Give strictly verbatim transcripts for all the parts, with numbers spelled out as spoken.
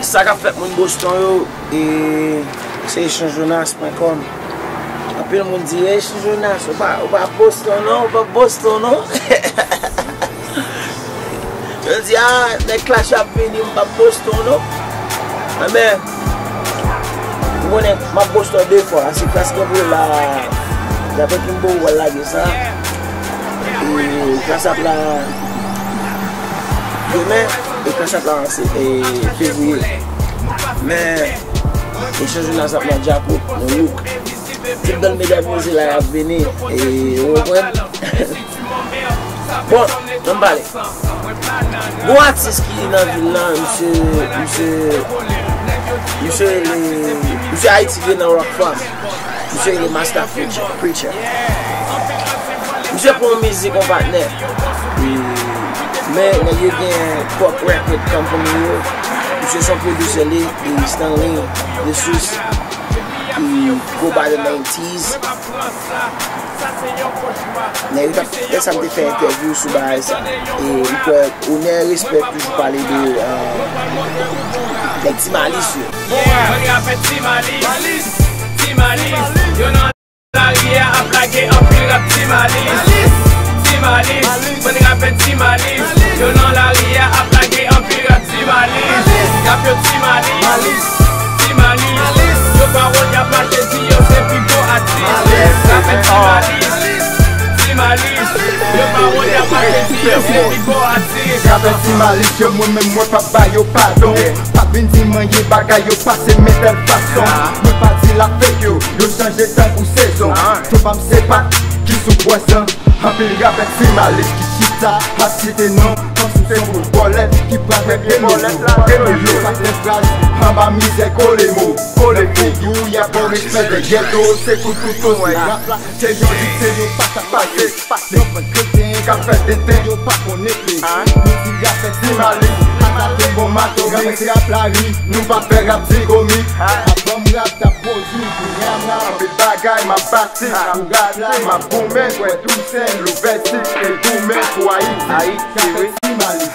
Sa k ap fèt moun Boston yo, e, se echange jonas pwen kòm. Anpil moun di, "Echange Jonas, ou pa, ou pa Boston non, ou pa Boston non." Yo di, "Ah, nèg Clash ap vini, m pa Boston non." Enben, ou konnen, m ap Boston de fwa, se Clash gen pou la, daprè Kimbo, w al lage sa. E Clash ap la demen, e Clash ap la an se-, e, fevriye. Men, echanj jounal sa ap nan Djakout, nan Louk. Tout bann medam yo se la y ap vini, e, ou konprann? Bon, ann pale. Gon atis ki nan vil lan, misye, misye, misye rele, misye Ayiti vye nan Rock Farm. Misye rele Master Preacher. Preacher. Misye pran yon mizik, yon patnè. E, men, nèg yo gen pwòp record company yo. Misye se yon pwodisè li, e Stanley Dessources, ki go by the name Tease. Nèg yo t ap, lè sa m te fè entèvyou sou bagay sa. E m kwè, onè, respè, toujou pale de, euh, nèg Ti Malis yo. Mwen rapè Ti Malis. Ti Malis. Yo nan lari a ap lage anpil rap Ti Malis. Ti Malis. Mwen rapè Ti Malis. Yo nan lari a ap lage anpil rap Ti Malis. Rap yo Ti Malis. Ti Malis. Yo pawòl y ap mache di yo se pi gwo atis. Rapè Ti Malis. Ti Malis. Yo pawòl y ap mache di yo se pi gwo atis. Rapè Ti Malis yo, mwen menm mwen p ap ba yo padon. P ap vin di m anyen, bagay yo pase men tèl fason. Mwen pa di l ap fake yo, yo chanje tankou sezon. Fò pa m se Pat ki sou pwazon. Anpil rapè Ti Malis ki chita ap site non, kòmsi se yon gwo vòlè ki pran premye nivo. Premye yo pa fè fraz anba mizè kole mo. Kole figi w y ap ba w respè de ghetto, se kout kouto si rap la. Se yon lit, se yon pase a pase. Yon bann kretyen k ap fè tenten, yo pa konn epe. Nou di rapè Ti Malis, atake bon mato, men se rap lari, nou pa fè rap zigomi. Avan m rap, t ap pwodui, kounye a m rap. Anpil bagay m ap bati, pou rap la, m ap goumen, kwè Toussaint Louverture, e goumen pou Ayiti. Ayiti, wi. Ti Malis,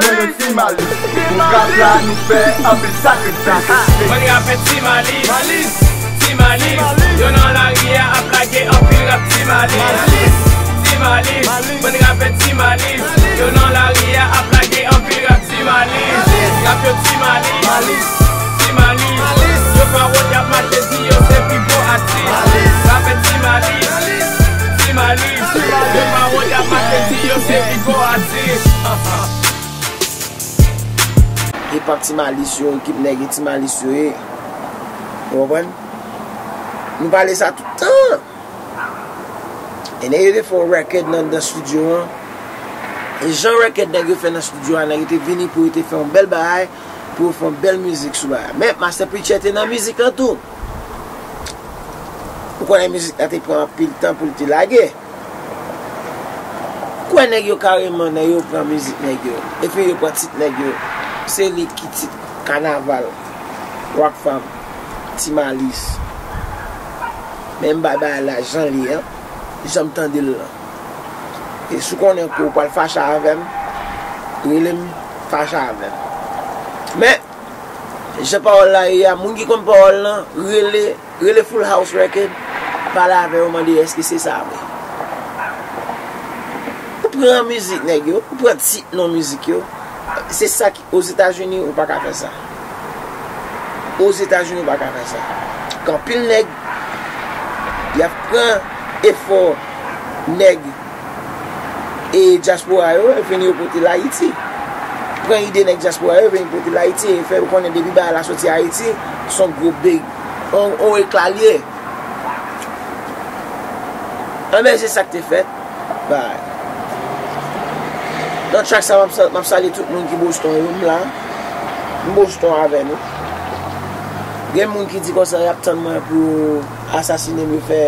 men yo Ti Malis, pou rap la, nou fè anpil sakrifis. Mwen rapè Ti Malis. Ti Malis, yo nan lari a ap lage anpil rap Ti Malis. Ti Malis, bann rapè Ti Malis, yo nan lari a ap lage anpil rap Ti Malis. Rap yo Ti Malis. Ti Malis, yo pawòl y ap mache di yo se pi gwo atis. Rapè Ti Malis. Ti Malis, yo pawòl y ap mache di yo se pi gwo atis. Hip hop Ti Malis yo, ekip nèg e Ti Malis yo ye. Ou konprann? Nou pale sa tout tan. E nèg yo te fè yon record nan, nan studio an. E jan record nèg yo fè nan studio a, nèg yo te vini pou yo te fè yon bèl bagay, pou yo fè yon bèl mizik sou bagay. Men Master Preacher te nan mizik lan tou. Ou konnen mizik la te pran anpil tan pou l te lage. Kwè nèg yo kareman, nèg yo pran mizik nèg yo. Epi yo pran tit nèg yo. Se li ki tit Kanaval, Rock Fam, Ti Malis. Men m bay bagay la jan l ye an. Jan m tande l lan. E si w konnen ke w pral fache avè m, rele m, fache avè m. Men, jan pawòl la ye a, moun ki konn pawòl lan, rele, rele Full House Record, pale avè yo, mande èske se sa vre. Ou pran mizik nèg yo, ou pran tit non mizik yo. Se sa ki, Ozetazini, ou pa ka fè sa. Ozetazini, ou pa ka fè sa. Gen anpil nèg, y ap pran efò nèg e dyaspora yo, e vin yo pote l Ayiti. Pran ide nèg dyaspora yo, vin pote l Ayiti, e fè yo konnen depi bagay la soti Ayiti, se yon gwo big, on, on ekla l ye. Anben, se sa k te fèt. Bay. Nan track sa, m ap sa-, m ap salye tout moun ki Boston yo, m la. M Boston avè nou. Gen moun ki di konsa y ap tann mwen pou yo asasinen m, yo fè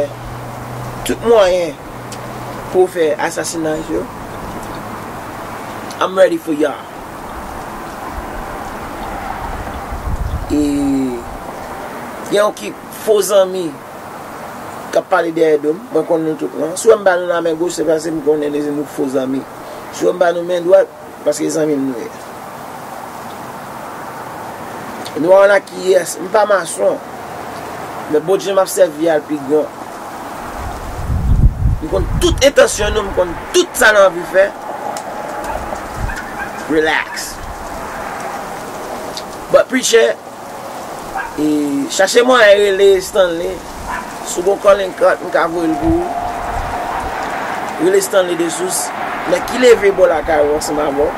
tout mwayen pou yo fè asasinaj yo. I'm ready for y'all. E gen yon ki fo zanmi k ap pale dèyè do m, mwen konn nou tout lan. Si w wè m ba nou lamen goch, se paske m konnen nou fo zanmi. Si w wè m ba nou men dwat, paske zanmi m nou ye. Nou a la ki yès, m pa mason. Men Bondye m ap sèvi a l pi gran. M konn tout entansyon nou, m konn tout sa nou anvi fè. Relax. But preacher, e, chache mwayen rele Stanley. Si w gon calling card, m ka voye l pou ou. Rele Stanley Dessources. Nèg ki leve bò lakay ou ansanm avè w.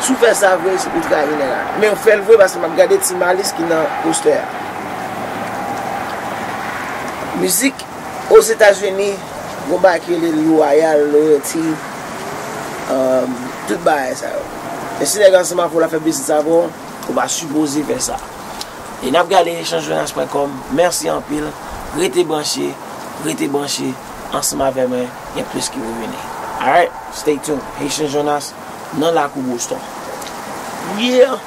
Si w fè sa vre, se pou trayi nèg la. Men w fè l vre paske m ap gade Ti Malice ki nan postè a. Mizik Ozetazini, gon bagay ki rele loyal, loyalty, um, tout bagay sa yo. Men si nèg ansanm avè w la fè biznis avè w, ou pa sipoze fè sa. E n ap gade echange jonas pwen kòm. Mèsi anpil. Rete branche, rete branche ansanm avè mwen, gen plis ki pou vini. Alright, stay tuned. Haitian Jonas nan lakou Boston. Yeah!